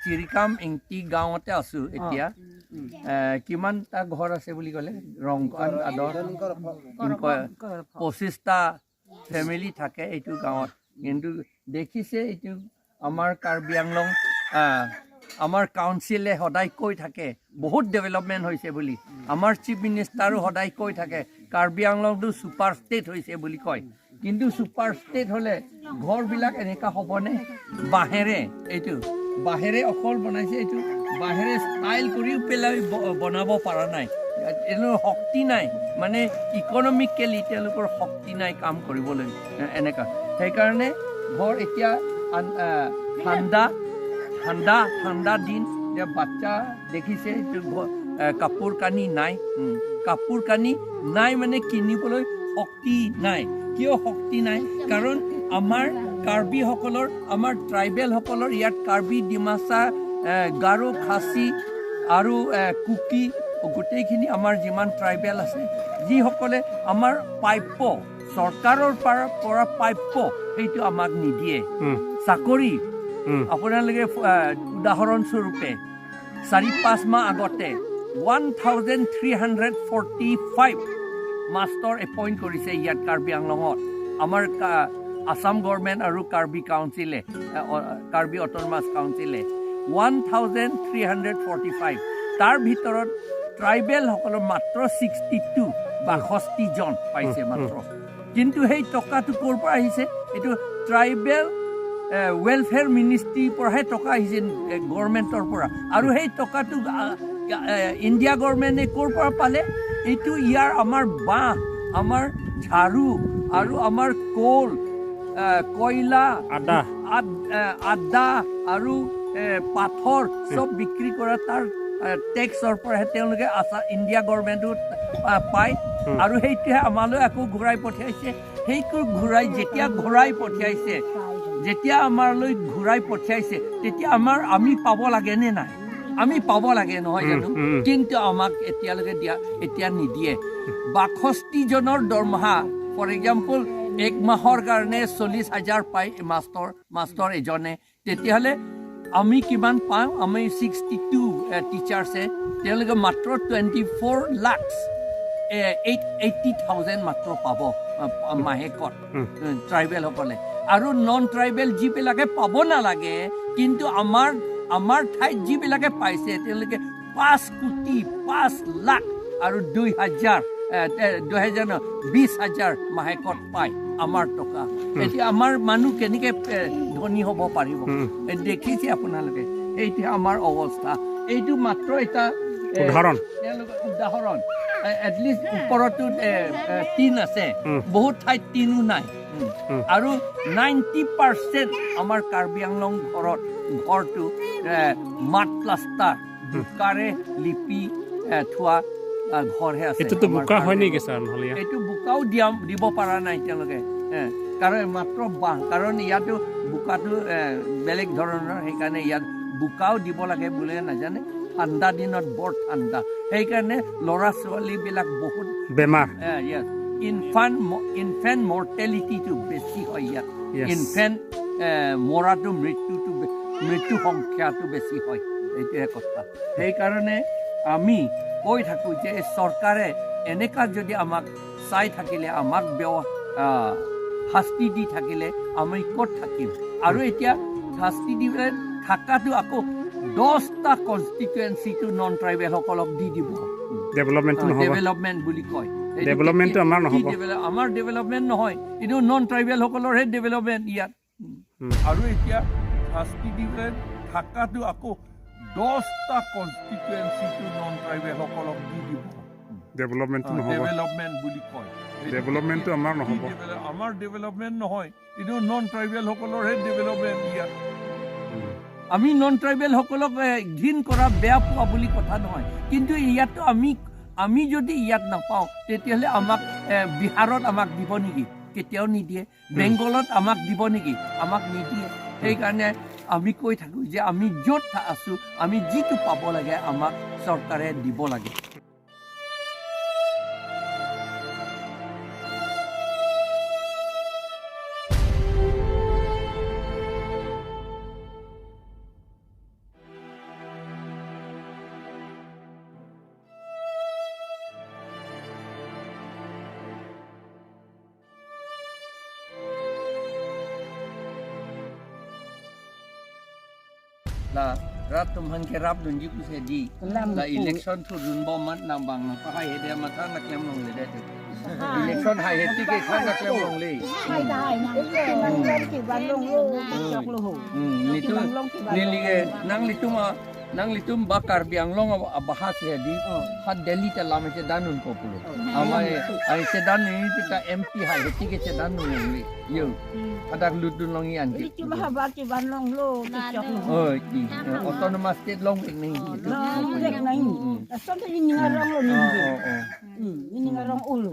চিৰিকাম ইংটি গাঁৱতে আছোঁ এতিয়া। কিমানটা ঘৰ আছে বুলি ক'লে ৰংকান আদৰ 25টা ফেমিলি থাকে এইটো গাঁৱত। কিন্তু দেখিছে এইটো আমাৰ কাৰ্বি আংলং আমাৰ কাউন্সিলে সদায় কৈ থাকে বহুত ডেভেলপমেণ্ট হৈছে বুলি, আমাৰ চিফ মিনিষ্টাৰো সদায় কৈ থাকে কাৰ্বি আংলংটো ছুপাৰ ষ্টেট হৈছে বুলি কয়। কিন্তু ছুপাৰ ষ্টেট হ'লে ঘৰবিলাক এনেকুৱা হ'বনে? বাঁহেৰে, এইটো বাঁহেৰে অকল বনাইছে, এইটো বাঁহেৰে ষ্টাইল কৰিও পেলাই বনাব পৰা নাই, তেওঁলোকৰ শক্তি নাই, মানে ইকনমিকেলি তেওঁলোকৰ শক্তি নাই কাম কৰিবলৈ এনেকুৱা। সেইকাৰণে ঘৰ এতিয়া ঠাণ্ডা ঠাণ্ডা ঠাণ্ডা দিন, এতিয়া বাচ্চা দেখিছে এইটো কাপোৰ কানি নাই, কাপোৰ কানি নাই মানে কিনিবলৈ শক্তি নাই। কিয় শক্তি নাই? কাৰণ আমাৰ কাৰ্বিসকলৰ, আমাৰ ট্ৰাইবেলসকলৰ ইয়াত কাৰ্বি, ডিমাচা, গাৰো, খাচী আৰু কুকি গোটেইখিনি আমাৰ যিমান ট্ৰাইবেল আছে, যিসকলে আমাৰ প্ৰাপ্য চৰকাৰৰ পৰা প্ৰাপ্য সেইটো আমাক নিদিয়ে। চাকৰি আপোনালোকে উদাহৰণস্বৰূপে 4-5 মাহ আগতে 1345 মাষ্টৰ এপইণ্ট কৰিছে ইয়াত কাৰ্বি আংলঙত, আমাৰ আছাম গভৰ্ণমেণ্ট আৰু কাৰ্বি কাউন্সিলে, কাৰ্বি অট'নমাছ কাউন্সিলে 1345। তাৰ ভিতৰত ট্ৰাইবেলসকলৰ মাত্ৰ 62 62 জন পাইছে মাত্ৰ। কিন্তু সেই টকাটো ক'ৰ পৰা আহিছে? এইটো ট্ৰাইবেল ৱেলফেয়াৰ মিনিষ্ট্ৰীৰ পৰাহে টকা আহিছে, গভৰ্ণমেণ্টৰ পৰা। আৰু সেই টকাটো ইণ্ডিয়া গভৰ্ণমেণ্টে ক'ৰ পৰা পালে? এইটো ইয়াৰ আমাৰ বাঁহ, আমাৰ ঝাৰু আৰু আমাৰ কোল, কয়লা, আদা আৰু পাথৰ চব বিক্ৰী কৰা তাৰ টেক্সৰ পৰাহে তেওঁলোকে ইণ্ডিয়া গভৰ্ণমেণ্টো পায়। আৰু সেইটোহে আমালৈ আকৌ ঘূৰাই পঠিয়াইছে। সেইটো ঘূৰাই যেতিয়া ঘূৰাই পঠিয়াইছে, যেতিয়া আমালৈ ঘূৰাই পঠিয়াইছে, তেতিয়া আমাৰ আমি পাব লাগে নে নাই? আমি পাব লাগে নহয় জানো? কিন্তু আমাক এতিয়ালৈকে দিয়া এতিয়া নিদিয়ে। 62 জনৰ দৰমহা, ফৰ এক্সাম্পল এক মাহৰ কাৰণে 40,000 পায় মাষ্টৰ এজনে, তেতিয়াহ'লে আমি কিমান পাওঁ? আমি 62 টিচাৰ্ছে, তেওঁলোকে মাত্ৰ 24 লাখছ 80,000 মাত্ৰ পাব মাহেকত ট্ৰাইবেলসকলে। আৰু নন ট্ৰাইবেল যিবিলাকে পাব নালাগে, কিন্তু আমাৰ ঠাইত যিবিলাকে পাইছে তেওঁলোকে 5 কোটি 5 লাখ আৰু 2,000 2,000 20,000 মাহেকত পায় আমাৰ টকা। এতিয়া আমাৰ মানুহ কেনেকৈ ধনী হ'ব পাৰিব? দেখিছে আপোনালোকে, এইটো আমাৰ অৱস্থা। এইটো মাত্ৰ এটা উদাহৰণ, তেওঁলোকৰ উদাহৰণ। এটলিষ্ট ওপৰতো টিন আছে, বহুত ঠাইত টিনো নাই। আৰু 90% আমাৰ কাৰ্বি আংলং ঘৰত ঘৰটো মাত প্লাষ্টাৰ বোকাৰে লিপি থোৱা ঘৰহে আছে। এইটোতো বোকা হয় নেকি ছাৰ? নহ'লে এইটো বোকাও দিব পৰা নাই তেওঁলোকে, কাৰণ মাত্ৰ বাঁহ, কাৰণ ইয়াতো বোকাটো বেলেগ ধৰণৰ, সেইকাৰণে ইয়াত বোকাও দিব লাগে বোলে নাজানে। ঠাণ্ডা দিনত বৰ ঠাণ্ডা, সেইকাৰণে ল'ৰা ছোৱালীবিলাক বহুত বেমাৰ, ইয়াত ইনফেণ্ট মৰ্টেলিটিটো বেছি হয় ইয়াত। ইনফেণ্ট মৰাটো, মৃত্যু সংখ্যাটো বেছি হয়, এইটোৱে কথা। সেইকাৰণে আমি কৈ থাকোঁ যে চৰকাৰে এনেকুৱা যদি আমাক চাই থাকিলে, আমাক শাস্তি দি থাকিলে আমি ক'ত থাকিম? আৰু এতিয়া শাস্তি দি পেলাই থকাটো আকৌ 10টা কনষ্টিটুৱেঞ্চিটো নন ট্ৰাইবেলসকলক দি দিব, ডেভেলপমেণ্ট বুলি কয়। ডেভেলপমেণ্টটো আমাৰ নহ'ব, আমাৰ ডেভেলপমেণ্ট নহয়, এইটো নন ট্ৰাইবেলসকলৰহে ডেভেলপমেণ্ট ইয়াত। আৰু এতিয়া শাস্তি দি পেলাই থকাটো আকৌ 10টা কনষ্টিটুৱেঞ্চিটো নন ট্ৰাইবেলসকলক দি দিব, ডেভেলপমেণ্টটো নহ'ব, ডেভেলপমেণ্ট বুলি কয়। ডেভেলপমেণ্টটো আমাৰ নহ'ব, আমাৰ ডেভেলপমেণ্ট নহয়, এইটো নন ট্ৰাইবেলসকলৰহে ডেভেলপমেণ্ট ইয়াত। আমি নন ট্ৰাইবেলসকলক ঘিণ কৰা, বেয়া পোৱা বুলি কথা নহয়, কিন্তু ইয়াতো আমি যদি ইয়াত নাপাওঁ তেতিয়াহ'লে আমাক বিহাৰত আমাক দিব নেকি? কেতিয়াও নিদিয়ে। বেংগলত আমাক দিব নেকি? আমাক নিদিয়ে। সেইকাৰণে আমি কৈ থাকোঁ যে আমি য'ত আছোঁ, আমি যিটো পাব লাগে আমাক চৰকাৰে দিব লাগে। La rat tum han ke rap dun ji ku se di la election thu dun bo mat na bang na pa hai he de ma tha na klem long le de election hai he ti ke tha na klem long le. ไม่ได้นะมันลงกี่วันลงโลกจอกโล Ni tu ni li ke nang litum a nang litum ba Karbi Anglong a bahas he di hat Delhi ta lame che danun ko pulo amai ai che dan ni tu ta MP hai he ti ke che danun le yo adak lutun long i an นี่จุมาบากี่วันลงโลกจอกโล Oh, iki autonomous state long ek ni. ลงเด็กไหนแต่ส้มที่ยิงรองโลนี่ Oh, oh, oh. ยิงรองอุลุ